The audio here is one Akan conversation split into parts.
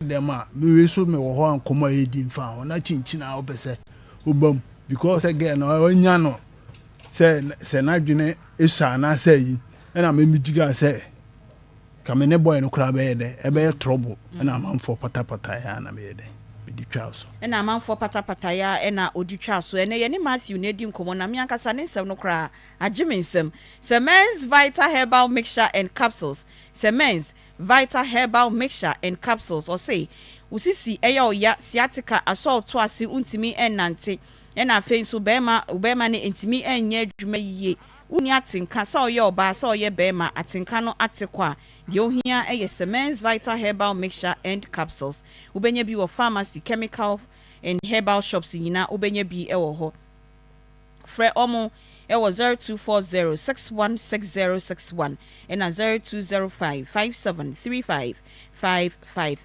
dɛm a, me wei so mewɔ hɔ a nkɔmmɔ a yɛdi mfa ho na kyinkyin a wopɛ sɛ woba mu because sɛ girl no ɔnya no sɛ n'adwene esua anaasɛ ayi, ɛna me megyigaa sɛ ka me ne boy no koraa bɛyɛ dɛ ɛbɛyɛ trouble, ɛna amanfoɔ patapataeɛ a na meyɛ dɛ mede twaa so. Ɛna amanfoɔ patapataeɛ a ɛna ɔdi twaa so. Ɛnɛ yɛne Matthew na ɛdi nkɔmmɔ na me ankasa ne nsɛm no koraa agye me nsam. Semens Vital Herbal Mixture and Capsules, Semens Vital Herbal Mixture and Capsules, ɔse wo sisi ɛyɛ ɔya, sciatica, asɔ ɔto ase, wontumi ɛnnante, ɛna afei nso bɛrima bɛrima no ntumi ɛnyɛ adwuma yie, wonni atenka sɛ ɔyɛ ɔbaa sɛ ɔyɛ bɛrima, atenka no ate kɔ a, deɛ ohia ɛyɛ Semens Vital Herbal Mixture and Capsules. Wobɛnya bi wɔ pharmacy, chemical and herbal shops nyinaa, wobɛnya bi ɛwɔ hɔ. Frɛ ɔmo ɛwɔ 0240 616061 ɛna 0205 573555.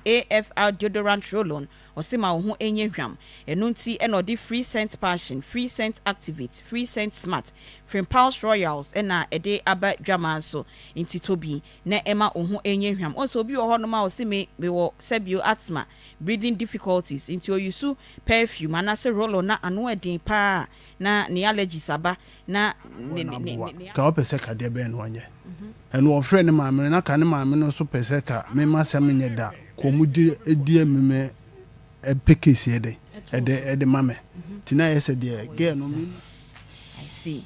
AFR deodorant roll-on, ɔsi ma wo ho enye hwam. Ɛno nti ɛna ɔde Free Scent Passion, Free Scent Activate, Free Scent Smart, Frimpals Royals ɛna ɛde aba dwama so. Nti tobi na ɛma wo ho enye hwam. Ɔnso obi wɔ hɔnom a ɔsi me mewɔ sɛbio asthma, breathing difficulties, nti ouse perfume anaasɛ roll-on na ano ɛden paa na ne allergies aba na ne Ka wopɛ sɛ kadeɛ bɛn no ɔnyɛ ɛno, ɔfrɛ ne maame no na ka ne maame no nso pɛ sɛ ka mema sɛm nyɛ da kɔ mu di di meme ɛpɛ case ɛde ma me, nti na yɛ sɛ deɛ girl no me. I see.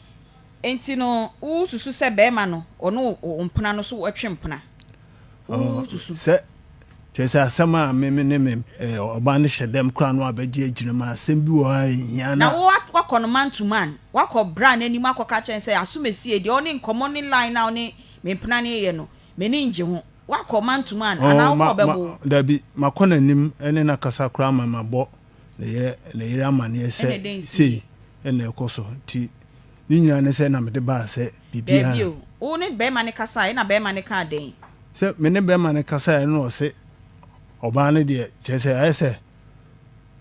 Nti no wosusu sɛ bɛrima no ɔno mpena no so wɔtwe mpena, wosusu? Sɛ kyerɛ sɛ asɛm a me ne me ɔbaa no hyɛ dɛm koraa no abɛgye agyina mu, asɛm bi wɔ hɔ a ɛhia. Na wo wakɔ no man to man, wakɔ bra n'anim akɔka kyɛn sɛ asomesie deɛ ɔne nkɔmmɔ ne line na ɔne me mpena ne yɛ no, m'ani ngye ho. Wakɔ man to man anaa wokɔ bɛbo? Dabi, makɔ n'anim ɛne n'akasa koraa ma mabɔ ne yere amanneɛ sɛ sei ɛna ɛkɔ so, nti ne nyinaa ne sɛ na mede baa sɛ biribiara. Baabi o, wo ne bɛrima ne kasa ɛna bɛrima ne ka dɛn? Sɛ me ne bɛrima ne kasa ɛno, ɔse ɔbaa no deɛ, kyerɛ sɛ ayɛ sɛ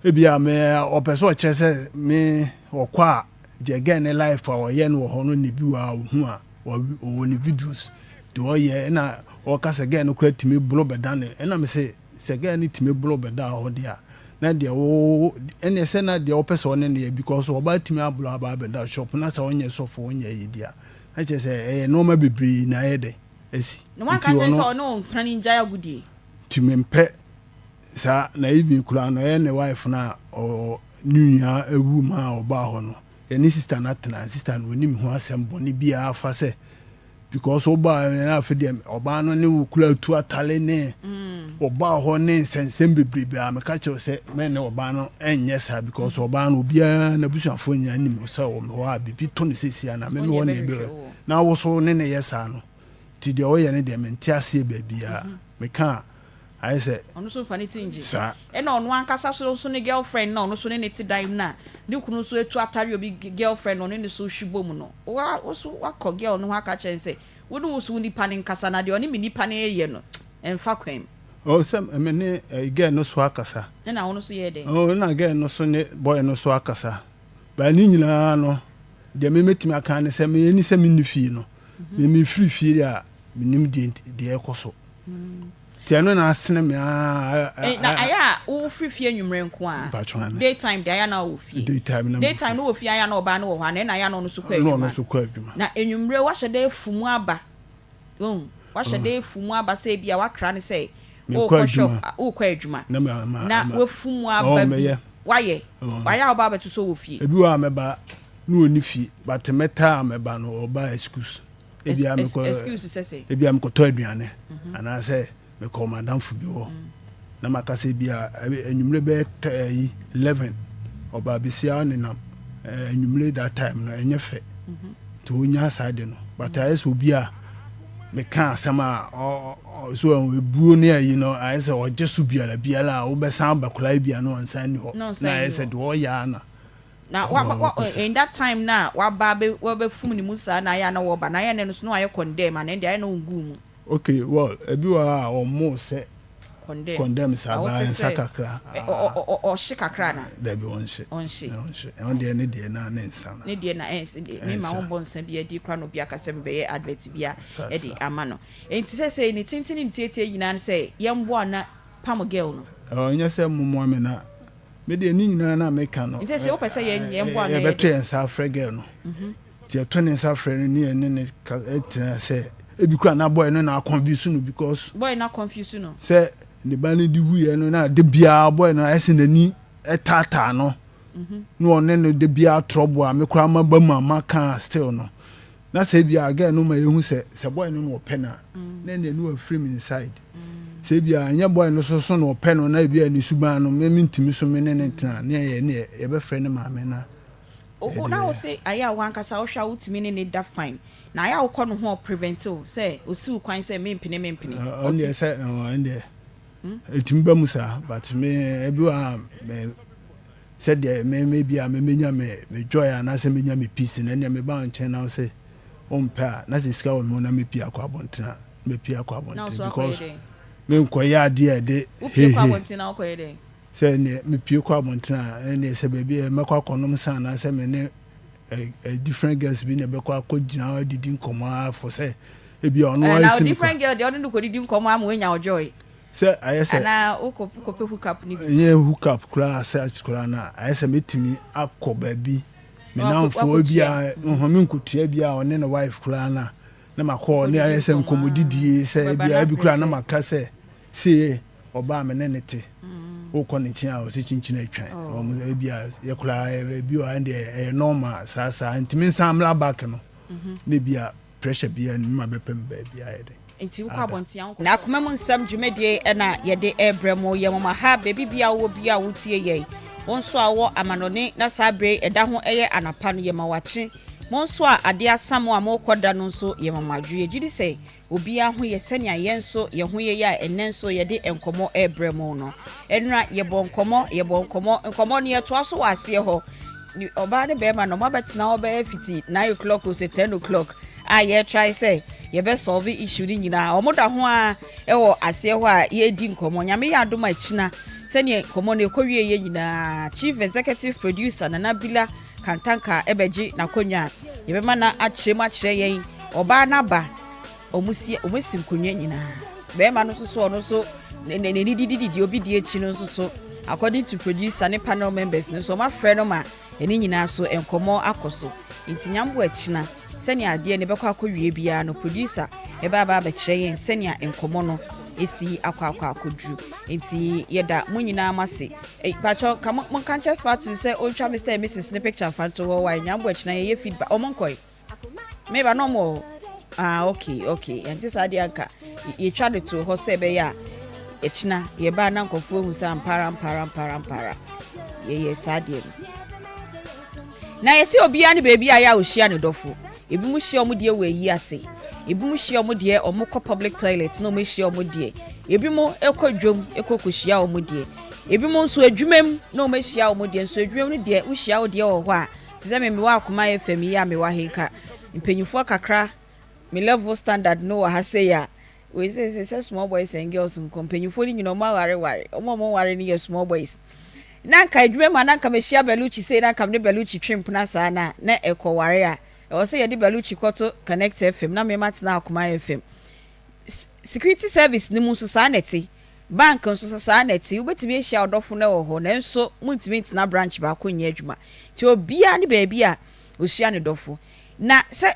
ebia me ɔpɛ sɛ ɔkyerɛ sɛ me ɔkɔ a deɛ girl ne life a ɔyɛ no wɔ hɔ no ne bi wɔ a ɔhu a ɔwɔ ne videos deɛ ɔyɛ, ɛna ɔka sɛ girl no kora tumi bolo bɛda ne, ɛna me sɛ girl no tumi bolo bɛda hɔ deɛ a, na deɛ wo ɛnɛ sɛ na deɛ ɔpɛ sɛ ɔne ne yɛ, because ɔbaa tumi abolo aba abɛda shop na sɛ ɔnyɛ sɔfo ɔnyɛ yi deɛ a, na kyerɛ sɛ ɛyɛ nneɛma bebree na ayɛ dɛ asi. Na wanka kyerɛ sɛ ɔne ɔmpena ne ngyae agodie? Nti mempɛ saa na even kura no ɛyɛ ne wife no a ɔ ne nua ewu ma a ɔbaa hɔ no, yɛne sister no atena. Sister no onim ho asɛm bɔne biara fa sɛ because ɔbaa na afei deɛ ɔbaa no ne wo kura tu atale ne ɔbaa hɔ ne nsɛnsɛm bebrebe a meka kyerɛw sɛ mɛ ne ɔbaa no ɛnyɛ saa, because ɔbaa no obiara n'abusuafoɔ nyinaa nim sɛ wɔ me hɔ a biribi to ne sɛsi a na me me hɔ ne ebe na wo so ne ne yɛ saa no. Nti deɛ ɔyɛ ne deɛ mente aseɛ baabiara meka a ayɛ sɛ ɔno nso nfa ne ti ngye. Saa. Ɛna ɔno ankasa so nso ne girlfriend na ɔno nso ne ne te dan mu na ne kunu nso etu atare obi girlfriend na ɔne ne so hwi bom no, wa wo so wakɔ girl no ho aka kyerɛ sɛ wo ne wo so wo nipa ne nkasa na deɛ ɔne me nipa ne yɛ no ɛnfa kwan mu? Ɔ sɛ me ne girl no so akasa. Ɛna ɔno nso yɛ dɛ? Ɔ na girl no so ne boy no so akasa baa ne nyinaa no deɛ me mɛtumi aka ne sɛ me ani sɛ me nni fie no, me mefiri fie a menim deɛ ɛkɔ so, nti ɛno na asene me aa. Na ayɛ a wofiri fie anwummerɛ nko a? Mpatwa. Daytime deɛ ayɛ na wɔ fie? Daytime na Daytime no wɔ fie, ayɛ na ɔbaa no wɔ hɔ ana ɛna ayɛ na ɔno nso kɔ na ɔno adwuma? Nso kɔ adwuma. Na enwummerɛ wahyɛ dɛ efu mu aba ohun wahyɛ dɛ efu mu aba sɛ ebi a wakra ne sɛ Mekɔ wokɔ shop adwuma. A, wokɔ adwuma na ma na wafu mu aba bi. Mɛyɛ. Wayɛ wayɛ a ɔba abɛto so wɔ fie? Ebi wɔ a mɛba na ɔni fie, but mɛta a mɛba no ɔba excuse ebi a mekɔ Excuse sɛ ebi a mekɔtɔ aduane anaasɛ mekɔ madamfo bi hɔ na maka sɛ bi a anwummerɛ bɛyɛ yi 11 ɔba besia nenam anwummerɛ that time no ɛnyɛ fɛ, nti ɔnya saa de no, but ayɛ sɛ obi a meka asɛm a so ebuo ne ayi no ayɛ sɛ ɔgye so biara biara a wobɛsan aba koraa bia no ɔnsan ni hɔ. Na ɔnsan na ayɛ ni sɛ hɔ. Deɛ ɔyɛ ana Na wa wa in that time na waba abɛ wabɛfum ne mu saa na ayɛ a na wɔba na ayɛ ne no so na wayɛ condemn ana ɛnde ayɛ na ɔngu mu? Okay, well, ebi wɔ hɔ a ɔmo sɛ condemn condemn saa Na baa wote nsa sɛ kakra. Ɔhye kakra na Dabi, ɔnhye. Ɔnhye. Ɔnhye, ɛno deɛ ne deɛ na ne nsa no Ne deɛ na ɛns me ma Ɛnsa. wɔbɔ nsa bi adi kora na obi aka sɛ mebɛyɛ advert bi a Saa, ɛde saa. ama no. Nti sɛ ne tenten ne tietie nyinaa no sɛ yɛmboa na pam girl no. Ɔnyɛ sɛ mommoa me na me deɛ ne nyinaa na meka no. Nti sɛ wopɛ sɛ yɛn yɛn boa no yɛ yɛbɛto yɛn nsa afrɛ girl no. Nti yɛto ne nsa frɛ no ne yɛne ne ka tena sɛ ebi kura na boy no na aconfuse no because boy na confuse no. Sɛ ne ba no de wuiɛ no na de biara boy no ayɛ sɛ n'ani taataa no na ɔne no de biara trouble a me koraa ma ba mu a maka still no na sɛ ebi a girl no ma yɛhu sɛ sɛ boy no na ɔpɛ no a na ɛnna ɛno afiri me inside sɛ ebi a nyɛ boy no so so na ɔpɛ no na ebi a ne suban no me mentumi so me ne ne tena ne yɛ ne yɛbɛfrɛ ne maame na Na wo se ayɛ a wankasa wohwɛ a wotumi ne ne da fine na ayɛ a wokɔ no ho ɔprevent wo sɛ osiw kwan sɛ mempene mempene. Ɔno deɛ sɛ ɔno deɛ ɛtumi ba mu saa, but me ebi wɔ a me sɛdeɛ me me bi a me menya me me joy anaasɛ menya me peace no, ɛnneɛ meba wo nkyɛn na wo sɛ wompɛ a, na sɛ sika wɔ me ho na mepie akɔ abɔnten a, mepie akɔ Na wo abɔnten so akɔyɛ because dɛn? menkɔyɛ adeɛ a ɛde Wopie kɔ hehe. abɔnten na wokɔyɛ dɛn? Sɛ neɛ mepie kɔ abɔnten a, ɛnneɛ sɛ baabi a mɛkɔ akɔnom nsa anaasɛ me ne different girls bi na ɛbɛkɔ akɔgyina hɔ adidi nkɔmmɔ ara for sɛ ebi a ɔno Na asi me different kwan. Girl deɛ ɔne no kɔdidi nkɔmmɔ ama woanya wo joy. Sɛ ayɛ sɛ Anaa wokɔ kɔpɛ hook up no bi. Ɛnyɛ hook up koraa such koraa na ayɛ sɛ mɛtumi akɔ baabi me Na wakɔ namfoɔ bi wakɔtua. a nhɔ me nkotua bi a ɔne ne wife koraa na na makɔ ne Kɔdidi ayɛ sɛ nkɔmmɔ a nkɔmmɔdidie sɛ wobɛba ebi na a ebi koraa na aprɛ sɛ maka sɛ see ɔbaa me ne ne te wokɔ ne nkyɛn a ɔsɛ kyinkyin atwan wɔn ebi a yɛ koraa ebi wɔ ha deɛ ɛyɛ normal saa saa ntumi nsan mmra back no na ebi a pressure bi a ne ma bɛpɛ mu baabi ayɛ dɛ. Nti wokɔ Ada. Abɔnten a wokɔ. Na akoma mu nsɛm dwumadie na yɛde rebrɛ mo. Yɛ moma ha baabi biara wowɔ biara a wotie yɛn. Wo nso a wowɔ amanɔne na saa berɛ yi ɛda ho yɛ anapa no, yɛma wo akye. Mo nso a adeɛ asa mo a morekɔ da no nso, yɛma mo adwo. Yɛgye di sɛ obiara ho yɛ sɛnea yɛn nso yɛn ho yɛ yi a ɛnnɛ nso yɛde nkɔmmɔ rebrɛ mo no. Ɛnora yɛbɔɔ nkɔmmɔ, yɛbɔɔ nkɔmmɔ, nkɔmmɔ no yɛtoa so wɔ aseɛ hɔ. Ɔbaa ne bɛrima no wɔabɛtena hɔ bɛyɛ fiti 9 o'clock o sɛ 10 o'clock a yɛretry sɛ yɛbɛ solve issue no nyinaa. Wɔn da ho a ɛwɔ aseɛ hɔ a yɛredi nkɔmmɔ. Nyame yɛ adom a akyina sɛdeɛ nkɔmmɔ no ɛkɔ wie yɛ nyinaa, Chief Executive Producer Nana Bila Kantanka ɛbɛgye n'akonnwa a yɛbɛma na akyerɛ mu akyerɛ yɛn. Ɔbaa n'aba wɔn si wɔn asi nkonnwa nyinaa, bɛrima no nso so ɔno nso n'ani didididi obi di akyi no nso so, according to producer ne panel members no nso, wɔn afrɛ no ma ɛne nyinaa so nkɔmmɔ akɔ so. Nti nyambo akyina sɛnea adeɛ no bɛkɔ akɔwie biara no, producer ɛbɛ aba abɛkyerɛ yɛn sɛnea nkɔmmɔ no esi akɔ akɔ akɔduru. Nti yɛda mo nyinaa mo ase. Patwɔ ka mo nka nkyerɛ Spatu sɛ ɔntwa Mr and Mrs ne picture fa nto hɔ wa. Nyambo akyina yɛyɛ feedback. Ɔmo nkɔe meba na ɔmo wɔ hɔ. Ah, okay, yɛnte saa deɛ anka yɛtwa de to hɔ sɛ ɛbɛyɛ a ɛkyina yɛbaa na nkɔfoɔ ehu sɛ ampara ampara ampara ampara yɛyɛ saa deɛ no. Na yɛsɛ obiara ne baabi a yɛ a ohyia ne dɔfo. Ebi mu hyia ɔmo deɛ wɔ ayi ase, ebi mu hyia ɔmo deɛ ɔmo kɔ public toilet na ɔmo ahyia ɔmo deɛ, ebi mu ekɔ dwom ekɔ kɔhyia ɔmo deɛ, ebi mu nso adwuma mu na ɔmo ahyia ɔmo deɛ. Nso adwuma mu no deɛ, wohyia wo deɛ wɔ hɔ a, te sɛ me mewɔ Akoma FM yi a mewɔ ha yi, nka mpanyinfoɔ kakra me level standard no wɔ ha sei a wei sɛ small boys and girls nkɔ mpanyinfoɔ no nyinaa ɔmo awareware, ɔmo a ɔmo nware no yɛ small boys. Na nka adwuma mu a na nka mehyia Beluchi sei na nka mene Beluchi twe mpena saa na ɛkɔ ware a ɛwɔ sɛ yɛde Beluchi kɔto Connect FM na mema tena Akoma FM. Security service no mu nso saa na ɛte, bank nso so saa na ɛte. Wobɛtumi ahyia ɔdɔfo no wɔ hɔ nanso montumi ntena branch baako nyɛ adwuma. Nti obiara ne baabi a ohyia ne dɔfo. Na sɛ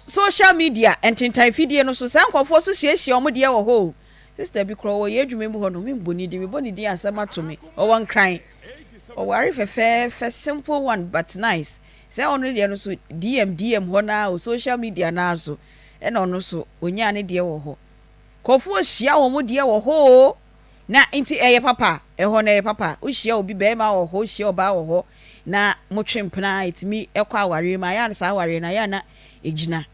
social media ntentan fidie no so saa nkɔfoɔ so hyiahyia wɔn deɛ wɔ hɔ o. Sister bi korɔ wɔ yɛ adwuma mu hɔ no, membɔ ne din, mebɔ ne din asɛm ato me. Ɔwɔ Nkran, ɔware fɛfɛɛfɛ, simple one but nice. Sɛ ɔno deɛ no so DM DM hɔ naa o, social media naa so ɛna ɔno so onyaa ne deɛ wɔ hɔ. Kɔfoɔ hyia wɔn deɛ wɔ hɔ o. Na nti ɛyɛ papa, ɛhɔ no ɛyɛ papa. Wohyia obi bɛrima wɔ hɔ, wohyia ɔbaa wɔ hɔ na motwe mpena, ɛtumi ɛkɔ awareɛ mu. Ayɛ a saa awareɛ no ayɛ a na ɛgyina.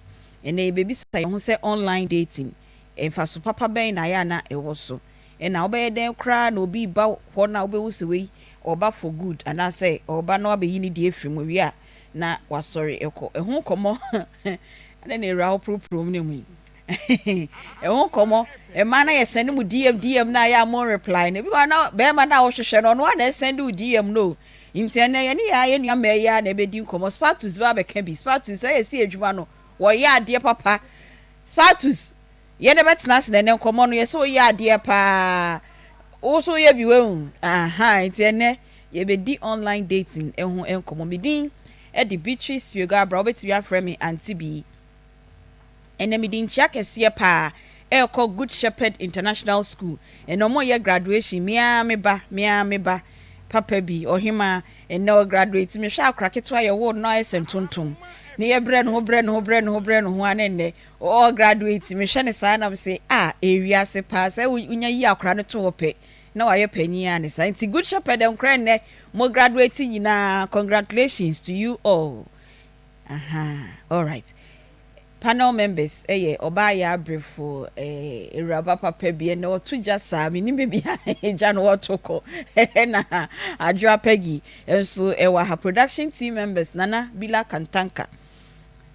Ɛnɛ yɛbɛbisa yɛn ho sɛ online dating, mfaso papa bɛn na ayɛ a na ɛwɔ so, ɛna wobɛyɛ dɛn koraa na obi ba hɔ na wobɛhu sɛ wei ɔba for good anaasɛ ɔba na wabɛyi ne deɛ afiri mu wie a na wasɔre ɛkɔ. Ɛho nkɔmmɔ ɛna na ewura woporoporo mu ne mu yi. Ɛho nkɔmmɔ, mmaa na yɛsend mu DM DM na ayɛ a mo reply no, ebi wɔ na bɛrima na wohwehwɛ no, ɔno a na ɛsend wo DM no. Nti ɛnɛ yɛne yɛ ayɛ nua mmaa yi a na ɛbɛdi nkɔmmɔ. Spatus ba abɛka bi. Spatus sɛ yɛsi adwuma no, wɔyɛ adeɛ papa. Spatus, yɛn na bɛtena ase na ɛnɛ nkɔmmɔ no yɛsɛ wɔyɛ adeɛ paa. Wo nso woyɛ bi wahu? Ahaa, nti ɛnnɛ yɛbɛdi online dating ho nkɔmmɔ. Me din de Beatrice Piogo Abra, wobɛtumi afrɛ me Auntie Bee. Ɛnnɛ mede nkyia kɛseɛ paa ɛrekɔ Good Shepherd International School. Ɛnnɛ wɔreyɛ graduation, me ara me ba, me ara me ba papa bi, ɔhemaa, ɛnnɛ ɔgraduate. Mehwɛ akora ketewa yɛwoo no na ɔayɛ sɛ ntontom. Ne yɛbrɛ ne ho, brɛ ne ho, brɛ ne ho, brɛ ne ho ara na ɛnnɛ ɔregraduate. Mehwɛ no saa na mese, ah, ɛyɛ wiase paa sɛ wonya yi akora no to hɔ pɛ na wayɛ panyin ara ne saa. Nti Good Shepherd nkora ɛnnɛ mo graduate nyinaa, congratulations to you all. Ahaa, alright. Panel members yɛ ɔbaa yaabrefo eh, awuraba papa bi ɛnɛ ɔto gya saa menim baabi a gya no ɔto kɔ ɛna Adwoa Peggy nso ɛwɔ ha. Production team members Nana Bila Kantanka,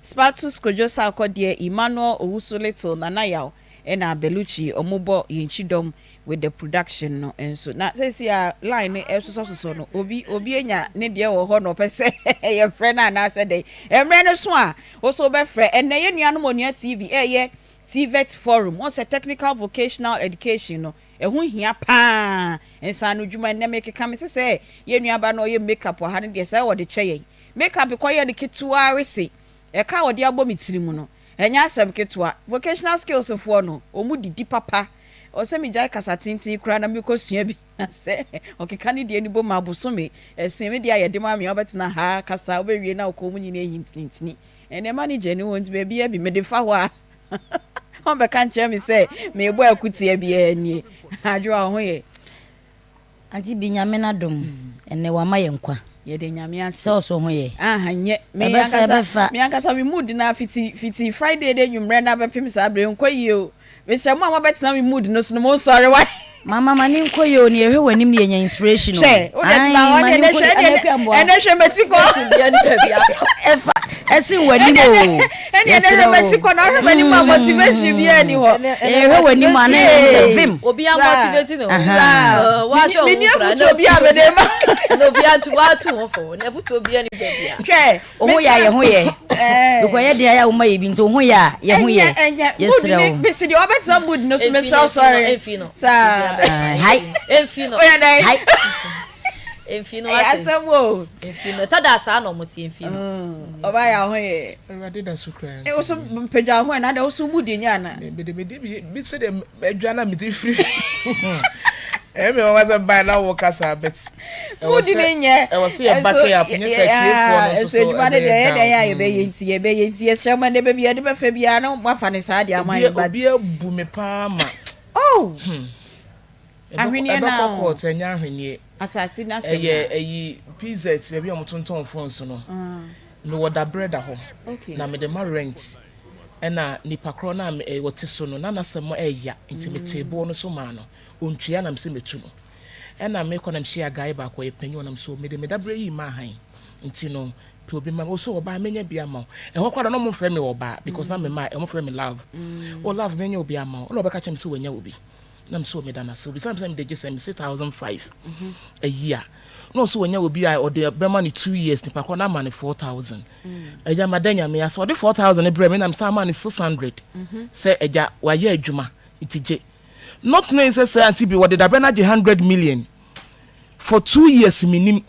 Spatus Kojo Sarkodie, Emmanuel Owusu Little, Nana Yaw ɛna Belucci ɔmo bɔ yɛn kyidɔm with the production no nso. Na seesei a line no ɛresosɔsosɔ no, obi obi anya ne deɛ wɔ hɔ na ɔpɛ sɛ yɛfrɛ no anaasɛ dɛn. Mmerɛ no so a, wo nso wobɛfrɛ. Ɛnnɛ yɛn nuanom Onua TV ɛreyɛ TVET forum. Wɔn sɛ Technical Vocational Education no, ɛho hia paa. Nsaano dwuma, ɛnnɛ mekeka me se sɛ yɛn nuaba no ɔyɛ makeup wɔ ha no deɛ sɛ wɔde kyɛ yɛn. Makeup kɔyɛ no ketewa wese ɛka a wɔde abɔ me tiri mu no, ɛnyɛ asɛm ketewa. Vocational skills foɔ no, wɔn didi papa. Ɔwɔ sɛ megyae kasa tenten koraa na mekɔsua bi na sɛ ɔkeka ne deɛ no bom a bosome ɛsen me deɛ a yɛde ma me a wobɛtena ha kasa wobɛwie na wo kɔn mu nyinaa ayi ntinintini. Ɛnneɛ manager ni hɔ nti baabiara bi mede fa hɔ a ɔmbɛka nkyerɛ me sɛ merebɔ akutia biara nie. Adwoa wo ho yɛ? Auntie bi Nyame n'adom ɛnɛ wama yɛ nkwa. Yɛda Nyame ase. Sɛ ɔso ho yɛ. Aha nyɛ. Me Ɛbɛfa ankasa ɛbɛfa. me ankasa me mood no ara fiti fiti Friday no anwummerɛ no abɛpem saa berɛ yi nkɔ yie o. Mesrɛ mo a moabɛtena me mood no so no monsɔre wai. Mama ma ne nkɔ yie o ne yɛhwɛ w'anim ne yɛnya inspiration o. Hwɛ wo deɛ tena Ae hɔ ma ne ne ɛnɛ nkɔ hwɛ yie ɛne ɛnɛ akua mboa. ɛnɛ hwɛ mati kɔ. Inspiration bia ne baabi afa. Ɛfa ɛsen w'anim Ɛne o. ɛne ɛnɛ Yɛsrɛ hwɛ mati wo. kɔ na wohwɛ m'anim a motivation biara ni hɔ. Yɛhwɛ w'anim a na yɛhu sɛ vim. Obi a motivate ne ho. Aha. Wahyɛ Menni wo ho kura afotuo bi a mede ma. Na obi ato wato ho fo. Na afotuo bi ani baabi a. Hwɛ. Wo ho yɛ a yɛ ho yɛ. Because yɛ deɛ ayɛ a woma yɛ bi nti wo ho yɛ a yɛ ho yɛ. Ɛnyɛ ɛnyɛ Yɛsrɛ mood ni wo. mesi deɛ wabɛtena mood no so mesrɛ wo sɔre. Emfi no. Saa. Hai. Emfi no. Oyɛ dɛn? Hai. Emfi no Ɛyɛ ate. asɛm o. Emfi no. Ɛtɔ da saa na ɔmo te emfi no. Ɔbaa yɛ ho yɛ. Awurade da so kura nti. Woso mpagya ho ɛna adɛ woso mu di nyɛ ana. Mede mede bi bi sɛ deɛ adwa na mede firi. Ɛyɛ me nwanwa sɛ baa na wo kasa but. Mu di ne nyɛ. Ɛwɔ sɛ yɛ back up nyɛ sɛ atiefoɔ no nso so ɛbɛyɛ down. Ɛyɛ dɛn a yɛbɛyɛ nti yɛbɛyɛ nti yɛsrɛ mo ɛnɛ baabi yɛde bɛfa biara na moafa ne saa de ama yɛn but. Obi abu me paa ma. Oh. Ahweneɛ na Ɛbɛkɔ court ɛnyɛ ahweneɛ. Asase no asɛm Ɛyɛ ɛyi PZ baabi a wɔtontɔn phones no. Mewɔ dabrɛ da hɔ na mede ma rent ɛna nipa korɔ no a ɔte so no na n'asɛm ɛɛya nti metee boɔ no so maa no ɔntua na mese mɛtu no ɛna mekɔ na mehyia guy baako ɔyɛ panyin ɔnam so mede me dabrɛ yi maa han nti no pɛ obi ma me ɔsɛ ɔbaa mɛnya bi ama wo ɛhɔ koraa na ɔmo mfrɛ me ɔbaa because na me ma ɔmo frɛ me love oh love mɛnya obi ama wo ɛna ɔbɛka kyerɛ me sɛ wanya obi na mese meda no ase obisa me sɛ mede gye sɛn mese 1005 a year na ɔse wanya obi a ɔde bɛma no 2 years nipa korɔ no ama no 4000 agya mada nyame ase ɔde 4000 no brɛ me na mesan maa no 600 sɛ agya wayɛ adwuma nti gye not knowing sɛ sɛ ante bi wɔde dabrɛ no agye 100 million for 2 years menim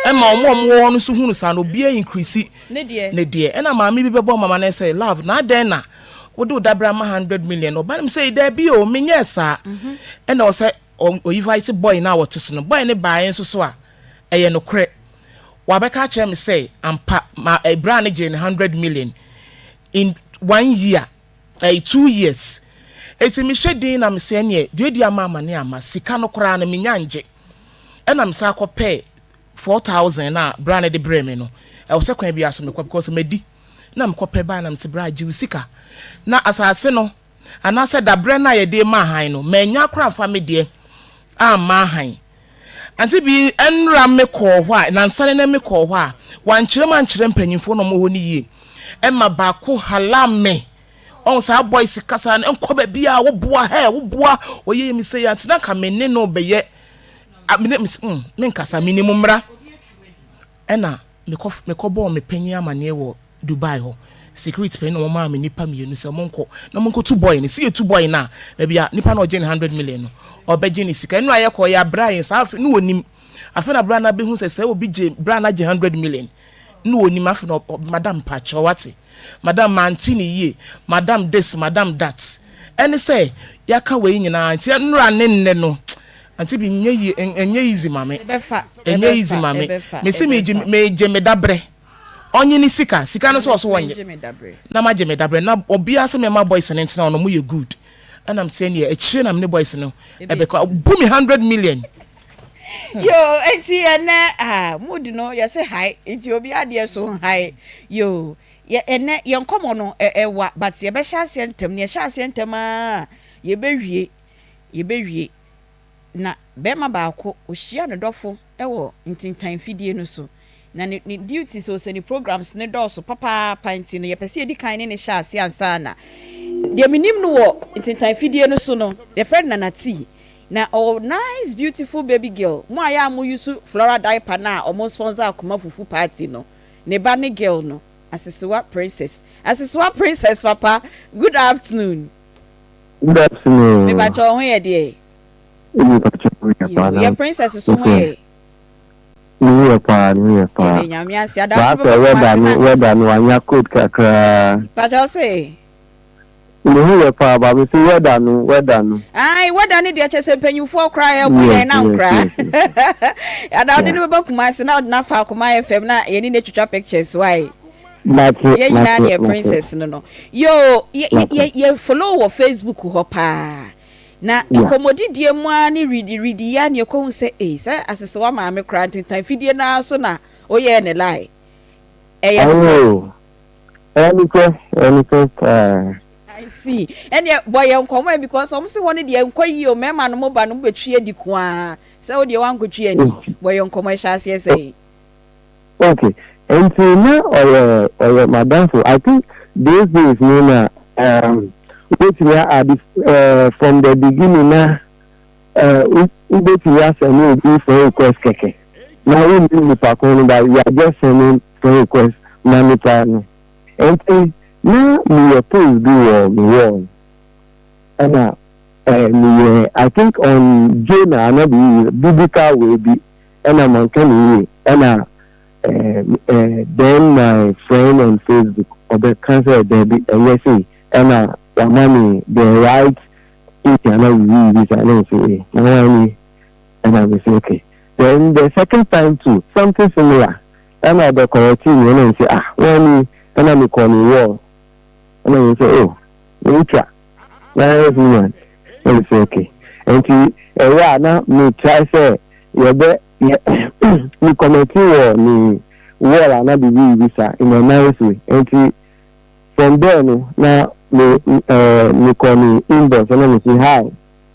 Ɛma wɔn a wɔwɔ hɔ no nso hunu saa no, obiara increase ne deɛ. Ɛna maame bi bɛbɔ mama no sɛ, love, na adɛn na wode wo dabere ama 100 million? Ɔba no sɛ, daabi o, menyɛɛ saa. Ɛna ɔsɛ ɔinvite boy no a wɔte so no. Boy no baeɛ nso so a, ɛyɛ nokorɛ. Wabɛka akyerɛ me sɛ, ampa, ma bra no gyee no 100 million in one year. Ɛyɛ 2 years. Enti mehwɛ din na mesɛ ɛneɛ duadua ma amane amma, sika no koraa no menya ngye. Ɛna mesan kɔ pɛɛ 4000 no a bra no de brɛɛ me no. Ɛwɔ sɛ kwan biara so mekɔ because madi. Na mekɔ pɛ bae na mese bra gye wo sika. Na asase no anaasɛ dabrɛ no a yɛde rema ahan no mannya koraa amfa me deɛ amma ahan. Ante bi nnora me kɔɔ hɔ a, nansa ne nɛ me kɔɔ hɔ a, wankyerɛ mu ankyerɛ mpanyinfoɔ na ɔmo wɔ hɔ no yie. Ɛma baako hala me. Ɔho saa boys kasa no nkɔ baabi a woboa hɛ woboa ɔyɛ mi sɛ yɛ ante na nka me ne no bɛyɛ me ne mm me nkasa me nim mmra. Ɛna mekɔ mekɔ bɔɔ me panyin amaneɛ wɔ Dubai hɔ. Security panyin na wɔmaa me nnipa mmienu sɛ monkɔ na monkɔtu boy no. Sɛ yɛtu boy no a, baabi a nipa no a ɔgye ne 100 million no, ɔbɛgye ne sika. Ɛno a yɛkɔ yɛ abra yɛn saa afei ne wɔnim. Afei na bra no abɛhu sɛ sɛ obi gye bra no agye 100 million ne wɔnim. Afei na "Madam, mpakyɛw, wate, madam, mante ne yie, madam this, madam that." Ɛne sɛ yɛaka wei nyinaa nti nnora ne nnɛ no, ante bi nyɛ yie, ɛnyɛ easy ma me. Ɛbɛfa. Ɛnyɛ easy ma me. Mesi megye megye me dabrɛ, ɔnye ne sika sika no sɛ ɔso wɔnyɛ na magye me dabrɛ na obiara sɛ mɛma boys no ntena ɔno mo yɛ good. Ɛnam sɛ neɛ akyire na me ne boys no ɛbɛkɔ bu me 100 million. Yo, enti ɛnɛ, ah, mood no yɛsɛ high, nti obi adeɛ so high. Yo, yɛ ɛnɛ yɛn nkɔmɔ no ɛwa, but yɛbɛhyɛ aseɛ ntɛm. Ne yɛhyɛ aseɛ ntɛm aa, yɛbɛwie. Na bɛrima baako ohyia ne dɔfo ɛwɔ ntintan fidie no so na ne duties o, sɛ ne programs ne dɔɔso papaapa, nti no yɛpɛ sɛ yɛdi kan ne ne hyɛ aseɛ ansa na deɛ menim no wɔ ntintan fidie no so no, yɛfrɛ no Nana Tea na ɔwɔ nice beautiful baby girl. Mo a yɛ a mo use Flora diaper na ɔmo sponsor Akoma Fufu Party no, ne ba ne girl no, Asesewa Princess. Asesewa Princess papa, good afternoon. Good afternoon. Mebakyɛ ɔho yɛ deɛ? Mebakyɛ ho yɛ paa. Yɛ princess so ho yɛ? Ne ho yɛ paa, ne ho yɛ paa. Yɛde Nyame ase adamfo. Baasɛ weather no, weather no wanya cold kakraa. Pakyɛ ɔse? Ne ho yɛ paa ba me so weather no, weather no. Ayi, weather no deɛ, kyɛ sɛ mpanyinfoɔ koraa ɛbo yɛn na nkora ada ɔde ne bɛba Kumase na ɔde n'afa Akoma FM na yɛne ne twitwa pictures wae. Mate. Yɛn nyinaa ne yɛ princess no. Yo, yɛ yɛ yɛ follow wɔ Facebook hɔ paa na nkɔmmɔdidie mu ara ne ridi ridi ya ne ɛkɔhu sɛ ee sɛ Asesewa maame koraa ntentan fidie naa so na oyɛɛ ne lie, ɛyɛ no? Ɛyɛ nokorɛ, ɛyɛ nokorɛ paa. I see. Ɛneɛ bɔ yɛn nkɔmmɔ ɛ, because ɔmo se hɔ no deɛ nkɔ yie o, mmarima no mo ba no mo bɛtwi adi ko ara sɛ wo deɛ wankɔtwi ani. Bɔ yɛn nkɔmmɔ, ɛhyɛ aseɛ sɛn? Okay, nti na ɔyɛ madamfo. I think those days no na wobɛtumi ade from the beginning na wobɛtumi asend obi friend request kɛkɛ na wonni nipa ko no, but you are just sending friend request ma nipa no. Nti na meyɛ post bi wɔ me wall, ɛna meyɛ, I think, on Jonah ana bi biblical way bi, ɛna manka ne yie, ɛna then my friend on Facebook ɔbɛka sɛ daabi, ɛnyɛ sei, ɛna wama me the right thing ana wiwi bi saa na nso na wɔn ani, ɛna me say okay. Then the second time too, something similar, ɛna ɔbɛ correct me, ɛna nse, ah, wɔn ani, ɛna me kɔ ne wall, ɛna me say, oh, me twa nice woman, ɛna me say okay. Nti ɛyɛ a na me try sɛ yɛbɛ yɛ me comment wɔ ne wall ana bibi bi saa in a nice way. Nti from there no na me me kɔ ne inbox, ɛna me say hi.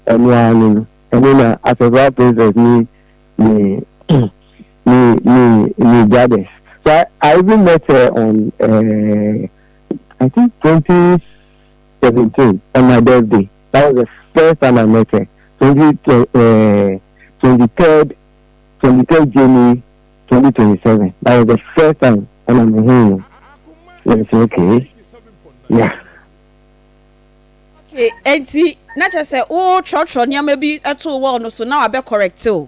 Ɛno ara no, ɛno na Asesewa Princess ni ne brothers. So I even met her on I think 2017 on my birthday. That was the first time I met her. 23rd January 2027. That was the first time and I'm home. Let me say okay. Yeah. Okay, enti na kyerɛ sɛ wotwerɛtwerɛ nneɛma bi to wall no so na wabɛ correct o,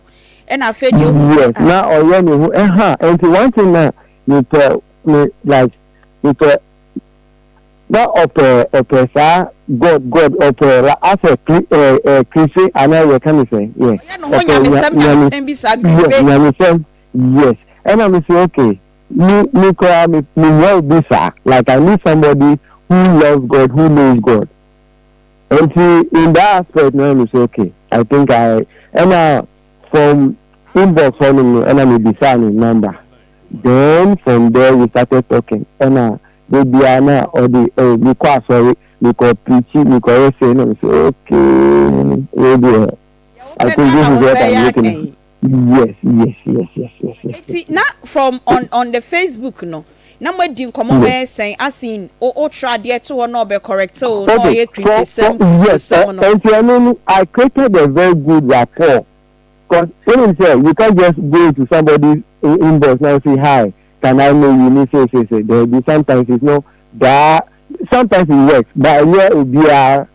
ɛna afei deɛ wohu sɛ Yes, na ɔyɛ ne ho ɛha. Nti one thing na mepɛ me like mepɛ na ɔpɛ saa God ɔpɛ la asɛ kri ɛɛ ɛɛ cliche anaa yɛ ka ne sɛ yɛ ɔyɛ ne ho nyamesɛm nyamesɛm bi saa. Yes. Grife. Nyamesɛm, yes. Ɛna me say okay, me koraa me nya obi saa, like I need somebody who loves God, who knows God. Nti in that aspect na me say okay, I think I ɛna from inbox hɔ nom no, ɛna me bisa ne number. Then from there we started talking, ɛna bebia na ɔde mi kɔ asɔre, mi kɔ preach, mi kɔ yɛ say, na me say okay, wey deɛ, I think this is what I'm looking for. Yes. Eti na from on the Facebook no na mo adi nkɔmɔ bɛyɛ sɛn, asin o o tra adeɛ to hɔ na ɔbɛ correct o na ɔyɛ kritisɛm kritisɛm no? Nti ɛno no, I created a very good rapport, because when you say you can't just go to somebody's inbox now, say, "Hi, can I know you?" Me say say say there be sometimes it's not. Daa sometimes it works, but ɛnyɛ obiara.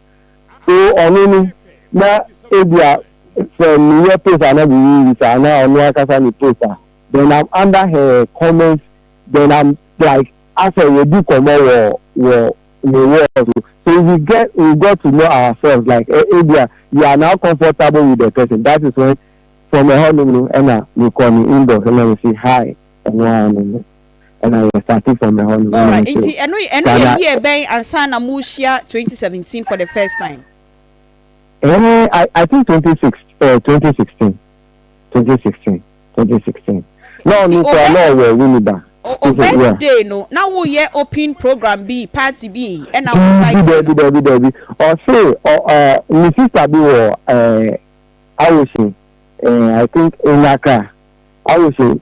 So ɔno no, na ebia sɛ meyɛ post a na biribi saa na ɔno ankasa ne post a, then I'm under her comments, then I'm like asɛ yɛdi nkɔmmɔ wɔ ne wall so. So we got to know ourselves, like ebia you are now comfortable with the person. That is when from ɛhɔnom no ɛna mekɔ ne inbox ɛna me say hi. Ɛno ara no ɛna yɛ starting from ɛhɔ no. Alright, nti ɛno yɛ year bɛn ansa na mo hyia 2017 for the first time? I think 26, 2016, 2016, 2016. Na ɔno kora na ɔwɔ Winneba. O birthday no, na woyɛ open program bi, party bi, ɛna wo invite no? Dabi, dabi, dabi. Ɔse ɔ ɛ ne sister bi wɔ Awoshie, I think in Accra, Awoshie,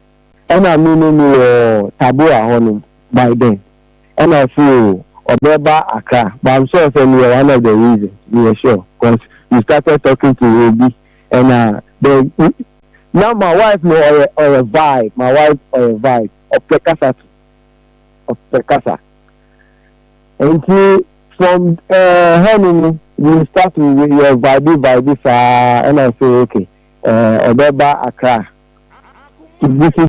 ɛna mi no mi wɔ Tabora hɔnom by then. Ɛna ɔse o ɔbɛba Accra, but I'm sure say mi yɛ one of the reasons, mi yɛ sure, 'cause we started talking to obi, ɛna the now my wife no ɔyɛ vibe. My wife ɔyɛ vibe, ɔpɛ kasa to ɔpɛ kasa. Nti from hɔnom no we start to yɛ vibe vibe saa, ɛna ɔsɛ okay, ɔbɛba Accra to visit.